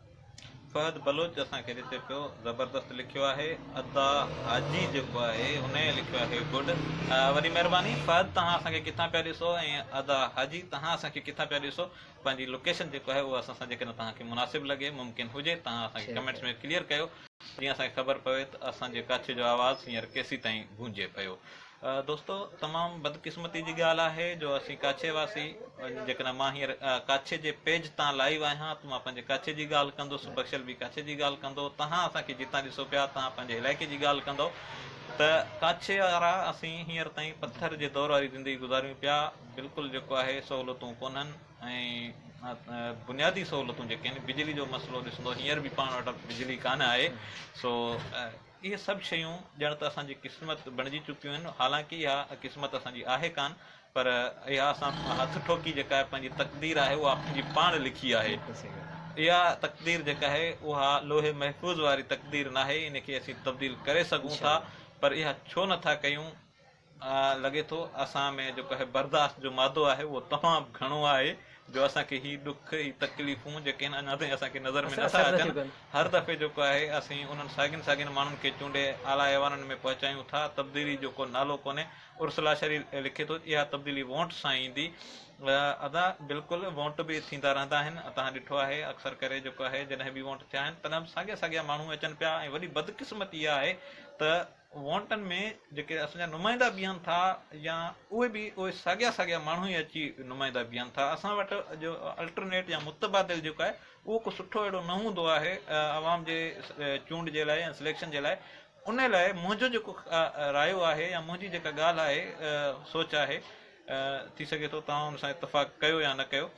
فهد بلوچ اسان کي ڏسي پيو زبردست لکيو آهي ادا حاجي جيڪو آهي انهي لکيو آهي گڊ وڏي مهرباني فهد توهان اسان کي ڪٿان پيا ڏسو ۽ ادا حاجي توهان اسان کي ڪٿان پيا ڏسو پنهنجي لوڪيشن جيڪو آهي اهو اسان سان جيڪڏهن توهان کي مناسب لڳي ممڪن هجي توهان اسان کي ڪمينٽس ۾ ڪليئر ڪيو جيئن اسان کي خبر پوي ته اسان جي ڪاڇي جو آواز هينئر ڪيسيتائين گونجي پيو. دوستو تمام بدقسمتي جي ڳالهه آهي جو اسين ڪاڇي واسي جيڪڏهن مان هينئر ڪاڇي جي پيج تان لائيو آهيان ته مان پنهنجي ڪاڇي جي ڳالهه ڪندس بخشل به ڪاڇي جي ڳالهه ڪندو توهان اسان کي جتان ڏسو پيا توهان پنهنجي علائقي جي ڳالهه ڪندو ته ڪاڇي وارا اسين هينئر تائين پٿر جي دور واري زندگي گذاريون پيا بلڪل جيڪو آهي سهولتون ڪونهن ۽ بنيادي سهولتون جيڪي آهن بجلي جو مسئلو ڏسندو هينئر به پاڻ وٽ بجلي ڪانه آهي سو اهي سڀ شيون ڄڻ ته اسان جي قسمت بڻجي چڪيون آهن، حالانڪه اها قسمت اسان جي آهي ڪانه، پر اها اسان هٿ ٺوڪي جيڪا پنهنجي تقدير آهي اها پنهنجي پاڻ لکي آهي. اها تقدير جيڪا آهي اها لوح محفوظ واري تقدير ناهي، ان کي اسين تبديل ڪري سگهون ٿا، پر اها ڇو نٿا ڪيون؟ لڳي ٿو اسان ۾ جيڪو آهي برداشت جو مادو آهي اهو تمام گهڻو آهي جو اسان کي هي ڏک هي تڪليفون جيڪي آهن اڃا تائين اسان کي نظر ۾ نٿا اچن هر دفعي جيڪو آهي اسين انهن ساڳين ساڳين ماڻهن کي چونڊي اعليٰ ايوانن ۾ پهچايون ٿا تبديلي جو ڪو نالو ڪونهي عرس لاشاري لکي ٿو اها تبديلي وونٽ سان ايندي ادا بلڪل وونٽ به ٿيندا رهندا آهن توهان ڏٺو آهي اڪثر ڪري جيڪو آهي جڏهن به وونٽ ٿيا آهن تڏهن به ساڳيا ساڳيا ماڻهو اچن پيا ۽ وڏي بدقسمتي اها آهي ته وونٽن ۾ جيڪي اسان جا نمائندا بيهن ٿا يا اهي به اهي ساڳيا ساڳيا ماڻهو ئي اچي نمائندا بيهن ٿا اسان وٽ جو الٽرنيٽ يا متبادل جيڪو آهي اهو ڪو سٺو اهڙو نه هوندو آهي عوام جي چونڊ جي لاء يا سليڪشن جي لاء ان لاء منهنجو جيڪو رايو آهي يا منهنجي جيڪا ڳالهه آهي سوچ آهي ٿي سگهي ٿو توهان ان سان اتفاق ڪيو يا نه ڪيو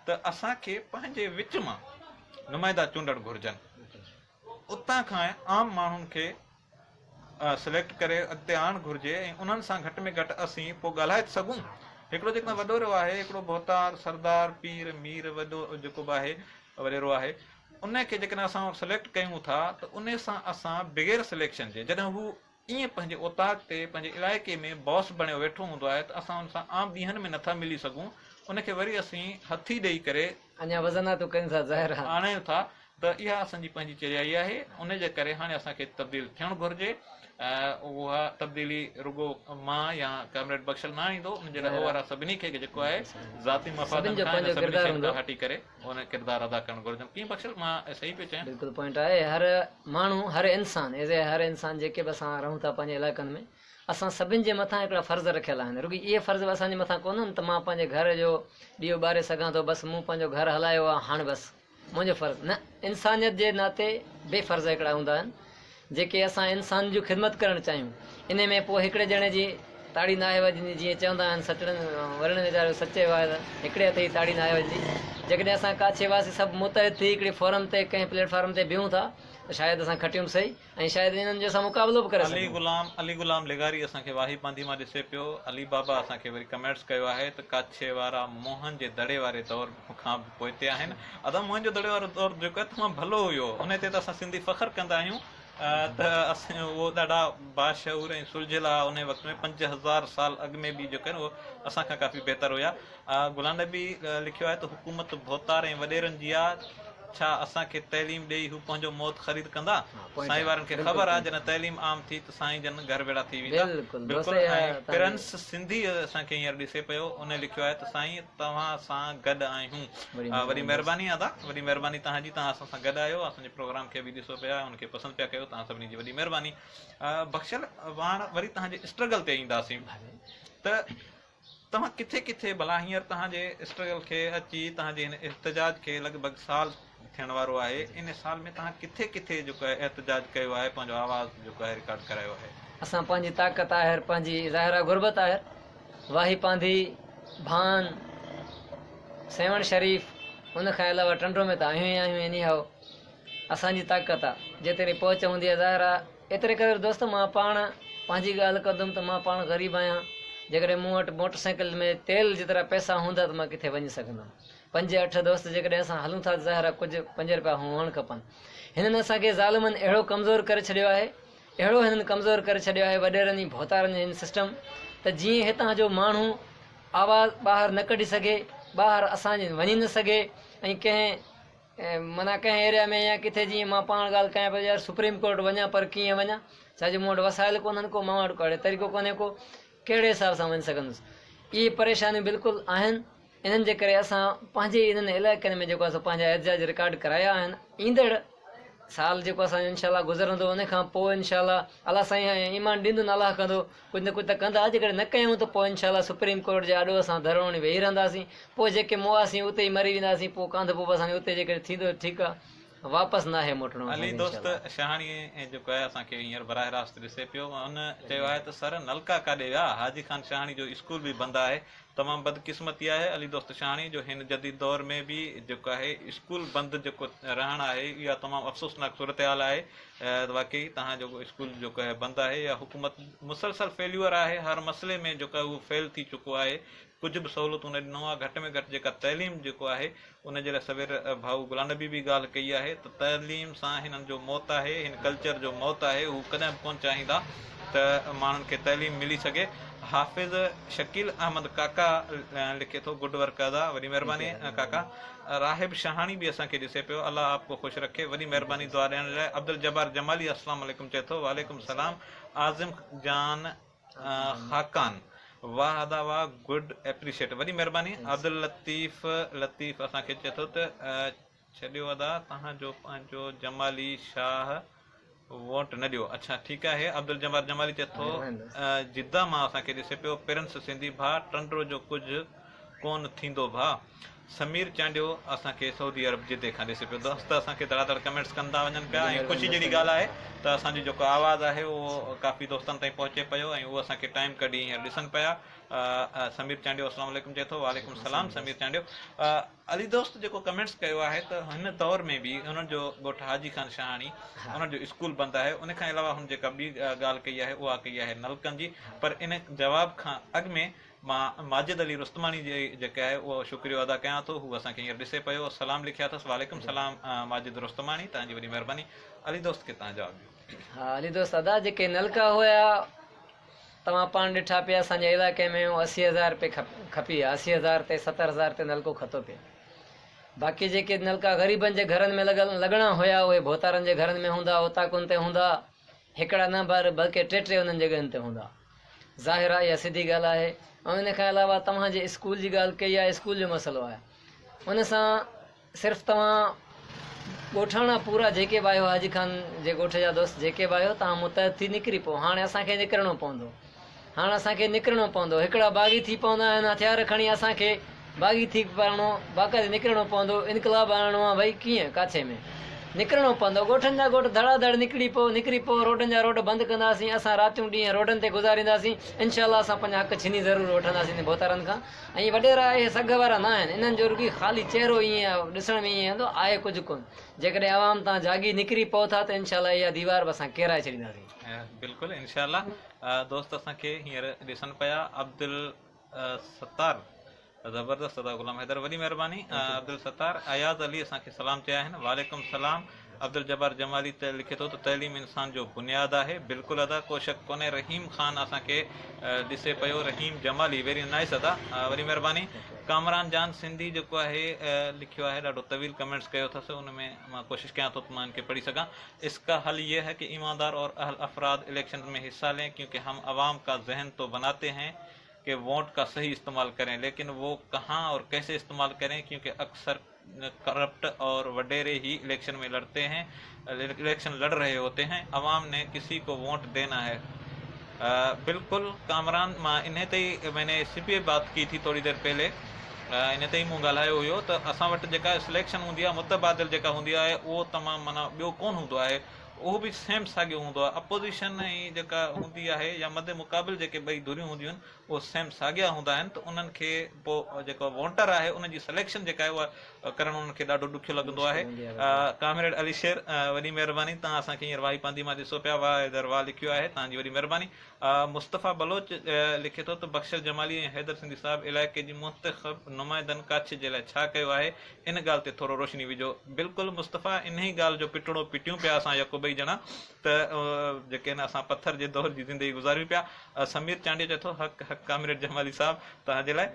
ته اسان کي پنهنجي وچ مان نمائندا چونڊڻ گهرجن اتان کان عام ماڻهن کي سليڪٽ ڪري اڳتي آڻڻ گهرجي ۽ انهن سان گهٽ ۾ گهٽ اسين پوء ڳالهائي ته سگهون. هڪڙو جيڪڏهن وڏيرو آهي، هڪڙو ڀوتار، سردار، پير، مير، وڏو جيڪو به آهي وڏيرو آهي، ان کي جيڪڏهن اسان سليڪٽ ڪيون ٿا ته ان سان اسان بغير سليڪشن جي جڏهن هو ائين پنهنجي اوطاق تي پنهنجي علائقي ۾ باس بڻيو ويٺو هوندو آهي ته اسان ان سان عام ڏينهن ۾ نٿا ملي سگهون، ان کي وري اسين هٿي ڏئي ڪري. اڃا وزناتو ڪيون ٿا ظاهر آهي. آڻيون ٿا ته اها اسان جي پنهنجي چريائي آهي، ان جي ڪري هاڻي اسان کي تبديل ٿيڻ گهرجي. اها تبديلي رڳو مان يا ڪامريڊ بخشل نه آڻيندو، ان جي لاء ظاهر اوور آهي. آل سڀني کي جيڪو آهي ذاتي سڀن مفادن جو کان پنهنجو ۽ سڀني ڪردار شين هوندو. کان هٽي ڪري ان ڪردار ادا ڪرڻ گهرجن. ڪيئن بخشل مان صحيح پيو چيان؟ بلڪل پوائنٽ آهي هر ماڻهو هر انسان ايز اي هر انسان جيڪي به اسان رهون ٿا پنهنجي علائقن ۾ اسان سڀن جي مٿان هڪڙا فرض رکيل آهن رڳي اهي فرض به اسان جي مٿان ڪونهن ته مان پنهنجي گهر جو ڏيئو ٻاري سگهان ٿو بس مون پنهنجو گهر هلايو آهي هاڻ بس منهنجو فرض نه انسانيت جي ناتي به فرض هڪڙا هوندا آهن جيڪي اسان انسان جون خدمت ڪرڻ چاهيون انهي ۾ پوء هڪڙي ڄڻي جي تاڙي ناهي وڄندي جيئن چوندا آهن سچڙن ورڻ ويچاريو سچي واء ته هڪڙي هٿ جي تاڙي ناهي وڄندي جيڪڏهن اسان ڪاڇي واسي سڀ متحد ٿي هڪڙي فورم تي ڪنهن پليٽ فارم تي بيهون ٿا ته شايد اسان کٽيون به سهي ۽ شايد انهن جو اسان مقابلو به ڪري علي سگهون. غلام علي غلام لغاري اسان کي واهي پانڌي مان ڏسي پيو. علي بابا اسان کي وري ڪمينٽس ڪيو آهي ته ڪاڇي وارا موهن جي دڙي واري دور کان به پوئتي آهن. ادا موهن جو دڙي وارو دور جيڪو آهي تمام ڀلو هيو. انهي تي ته اسان سنڌي فخر ڪندا آهيون ته اسين اهو ڏاڍا باشعور ۽ سلجهيل هئا انهي وقت ۾ 5000 سال اڳ ۾ به جيڪو آهي نه اهو اسان کان ڪافي بهتر هيا. غلام نبي لکيو آهي ته حڪومت ڀوتار ۽ وڏيرن جي آ. ڇا اسان کي تعليم ڏيئي هو پنهنجو موت خريد ڪندا؟ سائين وارن کي خبر آ جڏهن تعليم عام ٿي ته سائين جن گهر ويڙا ٿي ويندا. بلڪل ۽ پرنس سنڌي اسان کي هينئر ڏسي پيو ان لکيو آهي ته سائين توهان سان گڏ آهيون. وڏي مهرباني ادا وڏي مهرباني توهان جي توهان اسان سان گڏ آهيو اسان جي پروگرام کي به ڏسو پيا ان کي پسند پيا ڪيو توهان سڀني جي وڏي مهرباني. بخشل واڻ وري توهان جي اسٽرگل تي اينداسين ته توهان ڪٿي ڪٿي ڀلا هينئر توهان جي اسٽرگل کي اچي توهان جي هن احتجاج کي لڳ ڀڳ سال ٿيڻ وارو آهي ان سال ۾ توهان ڪٿي ڪٿي جيڪو آهي احتجاج ڪيو آهي پنهنجو آواز جيڪو آهي رڪارڊ ڪرايو آهي. اسان پنهنجي طاقت آهر پنهنجي ظاهرا غربت آهر واهي پانڌي، ڀان، سيوهڻ شريف ان کان علاوه ٽنڊو ۾ ته آهيون ئي آهيون ايني هائو اسان جي طاقت آ جيتري پهچ هوندي آ ظاهر آ. ايتري قدر دوست مان پاڻ پنهنجي ڳالهه ڪندم ته مان پاڻ غريب آهيان جيڪڏهن مون وٽ موٽر سائيڪل ۾ تيل جيترا پئسا هوندا ته مان ڪٿي وڃي سگهندم. پنج اٺ دوست جيڪڏهن اسان هلون ٿا ته ظاهر آهي ڪجهه پنج رپيا هئڻ کپن. هنن اسان کي ظالمن اهڙو ڪمزور ڪري ڇڏيو آهي، اهڙو هنن ڪمزور ڪري ڇڏيو آهي وڏيرن ۽ ڀوتارن جي هن سسٽم ته جيئن هتان جو ماڻهو آواز ٻاهر نه ڪڍي سگهي، ٻاهر اسان جي وڃي نه سگهي ۽ ڪنهن معنيٰ ڪنهن ايريا ۾ يا ڪٿي جيئن مان پاڻ ڳالهه ڪيان پيو يار سپريم ڪورٽ وڃان پر ڪيئن وڃان ڇا جو مون وٽ وسائل ڪونهن ڪو مان وٽ ڪو اهڙو طريقو ڪونهي ڪو ڪهڙي حساب سان وڃي سگهندس اهي پريشانيون بلڪل آهن انهن جي ڪري اسان پنهنجي انهن علائقن ۾ جيڪو آهي سو پنهنجا احتجاج رڪارڊ ڪرايا آهن ايندڙ سال جيڪو اسان جو انشاء الله گذرندو ان کان پوء انشاء الله الله سائين ايمان ڏيندو نه الله ڪندو ڪجهه نه ڪجهه ته ڪندا جيڪڏهن نه ڪيائون ته پوء انشاء الله سپريم ڪورٽ جي آڏو اسان ڌرڻو هڻي ويهي رهنداسين پوء جيڪي مئاسين اتي ئي مري وينداسين پوء ڪانڌ پوء اسان جو اتي جيڪڏهن ٿيندو ٺيڪ آهي واپس ناهي موٽڻو اسان علي کي انشاء دوست الله. شاهاڻي جيڪو آهي اسان کي هينئر براه راست ڏسي پيو ان چيو آهي ته سر نلڪا ڪاڏي ويا حاجي خان شاهاڻي جو اسڪول به بند آهي تمام بدقسمتي آهي علي دوست شاهاڻي جو هن جديد دور ۾ به جيڪو آهي اسڪول بند جيڪو رهڻ آهي اها تمام افسوسناڪ صورتحال آهي واقعي تهان جو اسڪول جيڪو آهي بند آهي يا حڪومت مسلسل فيليور آهي هر مسئلي ۾ جيڪو آهي اهو فيل ٿي چڪو آهي ڪجهه به سهولتون نه ڏنو آهي گهٽ ۾ گهٽ جيڪا تعليم جيڪو آهي ان جي لاء سوير ڀائو غلام نبي به ڳالهه ڪئي آهي ته تعليم سان هنن جو موت آهي، هن ڪلچر جو موت آهي، هو ڪڏهن به ڪونه چاهيندا ته ماڻهن کي تعليم ملي سگهي. حافظ شڪيل احمد ڪاڪا لکي ٿو گڊ ورڪ ادا، وڏي مهرباني ڪاڪا. راهب شاهاڻي به اسان کي ڏسي پيو، الله آپ ڪو خوش رکي، وڏي مهرباني دعا ڏيڻ لاء. عبدالجبار جمالي السلام عليڪم چئي ٿو، وعليڪم السلام. عاظم جان خاقان واه ادا واه گڊ ايپريشيٽ وڏي مهرباني عبداللطيف لطيف اسان کي چئي ٿو ته ڇڏيو ادا توهان جو پنهنجو جمالي شاهه ووٽ نه ڏيو اڇا ٺيڪ آهي عبدالجبار جمالي چئي ٿو جده مان اسان کي ڏسي پيو پرنس سنڌي ڀاء ٽنڊو جو ڪجهه ڪون ٿيندو ڀاء سمير چانڊيو اسان کي سعودي عرب جدي کان ڏسي پيو دوست اسان کي ڌڙا ڌڙ ڪمينٽس ڪندا وڃن پيا ۽ خوشي جهڙي ڳالهه آهي ته اسان جو جيڪو آواز آهي اهو ڪافي دوستن تائين پهچي پيو ۽ اهو اسان کي ٽائيم ڪڍي هينئر ڏسن پيا سمير چانڊيو اسلام عليڪم چئي ٿو وعليڪم السلام سمير چانڊيو علي دوست جيڪو ڪمينٽس ڪيو آهي ته هن دور ۾ به انهن جو ڳوٺ حاجي خان شاهاڻي انهن جو اسڪول بند آهي ان کان علاوه هن جيڪا ٻي ڳالهه ڪئي آهي اها ڪئي آهي نلڪن جي پر ان جواب کان اڳ ۾ مان ماجد علي رستماڻي جي جيڪي آهي اهو شڪريو ادا ڪيان ٿو هو اسان کي هينئر ڏسي پيو سلام لکيا اٿس وعليڪم سلام ماجد رستماڻي توهان جي وڏي مهرباني علي دوست کي توهان جواب ڏيو. ها علي دوست ادا جيڪي نلڪا هيا توهان پاڻ ڏٺا پيا اسان جي علائقي ۾ اهو 80 هزار رپئي کپي ها 80 هزار تي 70 هزار تي نلڪو کتو پئي باقي جيڪي نلڪا غريبن جي گهرن ۾ لڳل لڳڻا هيا اهي ڀوتارن جي گهرن ۾ هوندا اوطاقن تي هوندا هڪڙا نه پر بلڪه ٽي ٽي انهن جڳهين تي هوندا ظاهر آهي اها سڌي ڳالهه آهي ۽ ان کان علاوه توهان جي اسڪول جي ڳالهه ڪئي آهي اسڪول جو مسئلو آهي ان سان صرف توهان ڳوٺاڻا پورا جيڪي به آهيو حاجي خان جي ڳوٺ جا دوست جيڪي به آهيو توهان متحد ٿي نڪري پئو هاڻي اسان کي نڪرڻو پوندو هاڻ اسان کي نڪرڻو پوندو هڪڙا باغي ٿي پوندا آهن هٿيار کڻي اسان کي باغي ٿي پوڻو باقاعدي نڪرڻو پوندو انقلاب آڻڻو آ ڀئي ڪيئن ڪاٿي ۾ نڪرڻو پوندو ڳوٺن جا ڳوٺ ڌڙا ڌڙ نڪڙي پئو نڪري پئو روڊن جا روڊ بند ڪنداسين اسان راتيون ڏينهن روڊن تي گذارينداسين انشاء الله اسان پنهنجا حق ڇني ضرور وٺنداسين انهن ڀوتارن کان ۽ وڏيرا اهي سگهه وارا نه آهن انهن جو رڳي خالي چهرو ائين ڏسڻ ۾ ائين ايندو آهي ڪجهه ڪونه جيڪڏهن عوام تان جاڳي نڪري پئو ٿا ته انشاء الله اها ديوار به اسان ڪيرائي ڇڏينداسين. بلڪل انشاء الله دوست اسان کي هينئر ڏسن پيا عبدالستار زبردست ادا غلام حيدر وڏي مهرباني عبدالستار اياز علي اسان کي سلام چيا آهن وعليڪم سلام عبدالجبار جمالي ته لکي ٿو ته تعليم انسان جو بنياد آهي بلڪل ادا ڪو شڪ ڪونهي رحيم خان اسان کي ڏسي پيو رحيم جمالي ويري نائس ادا وڏي مهرباني ڪامران جان سنڌي جيڪو آهي لکيو آهي ڏاڍو طويل ڪمينٽس ڪيو اٿس ان ۾ مان ڪوشش ڪيان ٿو ته مان ان کي پڙهي سگهان اس کا حل يه هي ڪه ايماندار اور اهل افراد اليڪشنز ۾ حصه لين ڪيونڪه هم عوام کا ذهن تو بناتي هين ڪه ووٽ کا صحيح استعمال ڪرين ليڪن وو ڪهان اور ڪيسي استعمال ڪرين ڪيونڪه اڪثر ڪرپٽ اور وڊيري هي اليڪشن ۾ لڙتي هين اليڪشن لڙ رهي هوتي هين عوام ني ڪسي ڪو ووٽ دينا هي بلڪل ڪامران مان انهي تي ئي مين ني اسي پي بات ڪي ٿي ٿوري دير پهلي انهي تي ئي مون ڳالهايو هيو ته اسان وٽ جيڪا سليڪشن هوندي آهي متبادل جيڪا هوندي آهي اهو تمام معنيٰ ٻيو ڪونه هوندو آهي اهو به سيم ساڳيو هوندو آهي اپوزيشن ۽ جيڪا هوندي آهي يا مد مقابل جيڪي ٻئي ڌريون هونديون آهن اهو سيم ساڳيا هوندا آهن ته انهن کي پوء جيڪو وونٽر آهي ان جي سليڪشن جيڪا آهي اها ڪرڻ انهن کي ڏاڍو ڏکيو لڳندو آهي. ڪامريڊ علي شير وڏي مهرباني توهان اسان کي هينئر واهي پانڌي مان ڏسو پيا واهه حيدر واهه لکيو آهي توهان جي وڏي مهرباني. مصطفيٰ بلوچ لکي ٿو ته بخشل جمالي ۽ حيدر سنڌي صاحب علائقي جي منتخب نمائندن ڪاڇي جي لاء ڇا ڪيو آهي ان ڳالهه تي ٿورو روشني وجهو. بلڪل مصطفيٰ انهي ڳالهه جو پٽڻو پٽيون پيا اسان يڪو ٻئي ڄڻا ته جيڪي آهن اسان پٿر جي دور جي زندگي گذاريون پيا. سمير چانڊيو چئي ٿو حق حق ڪامريڊ جمالي صاحب توهان جي لاء.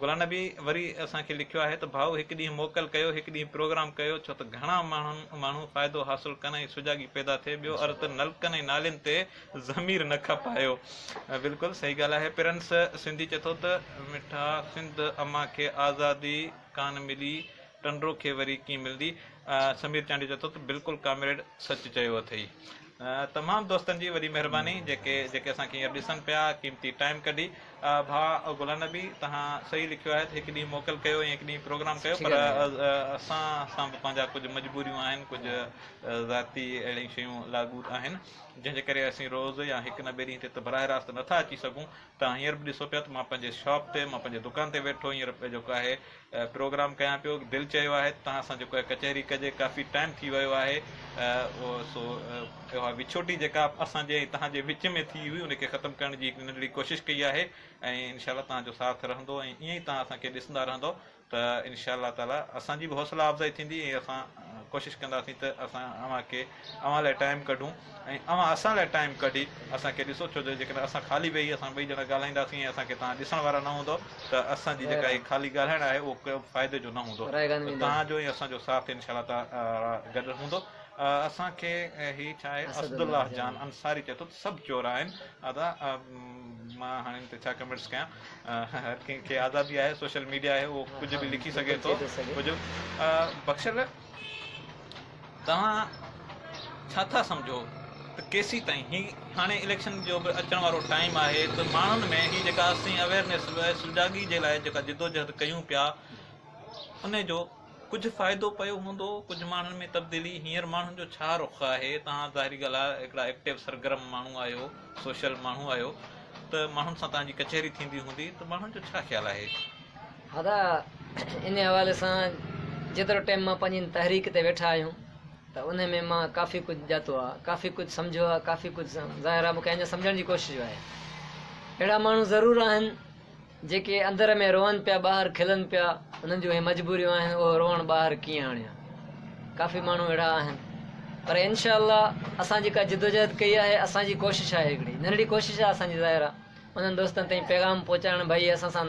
غلام نبي وري اسان کي لکيو آهي ته ڀائو هڪ ڏينهن موڪل ڪيو هڪ ڏينهن پروگرام ڪيو ڇو ته گهڻا ماڻهن ماڻهو فائدو حاصل ڪن ۽ سجاڳي پيدا ٿئي ٻيو عرض ته نلڪن ۽ نالين تي ضمير نه کپايو. بلڪل صحيح ڳالهه آهي پرنس سنڌي چئي ٿو ته مٺا سنڌ امان کي آزادي ڪانه ملي ٽنڊو کي وري ڪيئن ملندي سمير چانڊيو چئي ٿو ته بلڪل ڪامريڊ سچ چيو اٿئي. تمام دوستن جي وڏي مهرباني جيڪي جيڪي اسان کي هينئر ڏسن پيا قيمتي ٽائيم ڪڍي ڀاء غلام نبي توهان صحيح لکيو آهي ته هڪ ڏينهن موڪل ڪيو ۽ هڪ ڏينهن پروگرام ڪيو سٺي پر ڳالهه آهي. اسان سان به پنهنجا ڪجهه مجبوريون آهن ڪجهه ذاتي اهڙيون شيون لاڳو آهن جنهن جي ڪري اسين روز يا هڪ نه ٻئي ڏينهن تي ته براهه راست نٿا اچي سگهون. توهان هينئر به ڏسو پيا ته مان پنهنجي شاپ تي، مان پنهنجي دڪان تي ويٺو هينئر جيڪو آهي پروگرام ڪيان پيو. دل چيو آهي ته توهان سان جيڪو آهي ڪچهري ڪجي، ڪافي ٽائيم ٿي ويو آهي سو اها وڇوٽي جيڪا اسان جي ۽ توهان جي وچ ۾ ٿي هئي ان کي ختم ڪرڻ جي هڪ ننڍڙي ڪوشش ڪئي آهي ۽ انشاء الله توهان جو ساٿ رهندو ۽ ائين ئي توهان اسان کي ڏسندا رهندو ته انشاء الله تعالي اسان جي به حوصله افزائي ٿيندي ۽ اسان ڪوشش ڪنداسين ته اسان اوهان کي اوهان لاء ٽائيم ڪڍون ۽ اوهان اسان لاء ٽائيم ڪڍي اسان کي ڏسو ڇو جو جيڪڏهن اسان خالي ويهي اسان ٻئي ڄڻا ڳالهائينداسين ۽ اسان کي توهان ڏسڻ وارا نه هوندؤ ته اسان جي جيڪا هي خالي ڳالهائڻ آهي اهو ڪو فائدي جو نه هوندو ته توهان جو ۽ اسان جو ساٿ انشاء الله تعالي گڏ هوندو اسان کي هي ڇا آهي اسد الله جان انصاري چئي ٿو ته سڀ چور آهن ادا مان هاڻي ان تي ڇا ڪمينٽس ڪيان هر ڪنهن کي آزادي آهي سوشل ميڊيا آهي اهو ڪجهه به لکي سگهي ٿو ڪجهه بخشل توهان ڇا ٿا سمجهو ته ڪيسي تائين هي هاڻي اليڪشن جو به اچڻ وارو ٽائيم آهي ته ماڻهن ۾ هي جيڪا اسين اويئرنيس سجاڳي جي لاء جيڪا جدوجهد ڪيون پيا ان جو ڪجهه فائدو پيو هوندو، ڪجهه ماڻهن ۾ تبديلي، هينئر ماڻهن جو ڇا رخ آهي، توهان ظاهري ڳالهه آهي هڪڙا ايڪٽو سرگرم ماڻهو آهيو، سوشل ماڻهو آهيو ته ماڻهن سان توهان جي ڪچهري ٿيندي هوندي ته ماڻهن جو ڇا خيال آهي؟ ادا انهي حوالي سان جيترو ٽائيم مان پنهنجي هن تحريڪ تي ويٺا آهيون ته انهي ۾ مان ڪافي ڪجهه ڄاتو آهي، ڪافي ڪجهه سمجهيو آهي، ڪافي ڪجهه ظاهر آهي مون کي اڃا سمجهڻ جي ڪوشش به آهي. اهڙا ماڻهو ضرور آهن جيڪي اندر ۾ روئن پيا ٻاهر کلن پيا انهن جون اهي مجبوريون آهن اهو روئڻ ٻاهر ڪيئن آڻيان ڪافي ماڻهو اهڙا آهن پر انشاء الله اسان جيڪا جدوجهد ڪئي آهي اسان جي ڪوشش آهي هڪڙي ننڍڙي ڪوشش آهي اسان جي ظاهر آهي انهن دوستن تائين پيغام پهچائڻ ڀائي اسان سان.